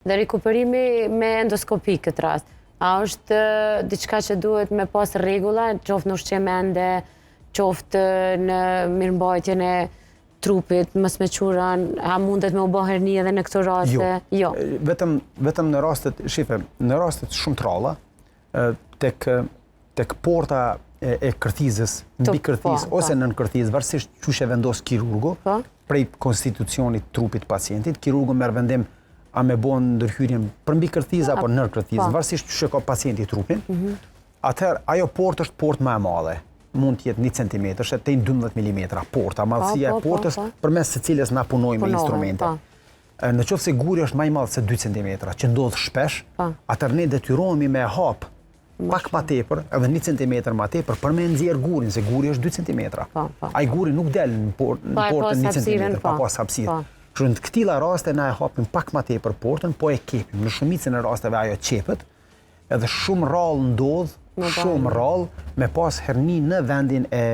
Dhe rikuperimi me endoskopi këtë rast, a është diçka që duhet me pas rregulla, qoftë në ushqim ende, qoftë në mirëmbajtjen e trupit, mos me çu ran, a mundet me u bë herni edhe në këto raste? Jo. jo. Vetëm, vetëm në rastet, shife, në rastet shumë të rralla, tek tek porta e, e kërthizës, mbi kërthizë po, ose po. nën kërthizë, varësisht qysh e vendos kirurgu, po. prej konstitucionit trupit pacientit, kirurgu merr vendim a me bo ndërhyrjen përmbi kërthizë apo nën kërthizë, po. varësisht qysh e ka pacienti trupin. Mm -hmm. Atëherë ajo portë është portë më e madhe. Mund të jetë 1 cm, është deri 12 mm porta, madhësia e portës përmes së cilës na punojmë me instrumente. Në qoftë se guri është më i madh se 2 cm, që ndodh shpesh, atëherë ne detyrohemi me e hap pak ma tepër, edhe 1 cm ma tepër, për me nxjerr gurin, se guri është 2 cm. Po, po. Ai guri nuk del në, por, në portën 1 cm, pa pas hapësirë. Po. Kështu në këtilla raste na e hapim pak ma tepër portën, po e qepim. Në shumicën e rasteve ajo qepet, edhe shumë rrallë ndodh, shumë rrallë me pas herni në vendin e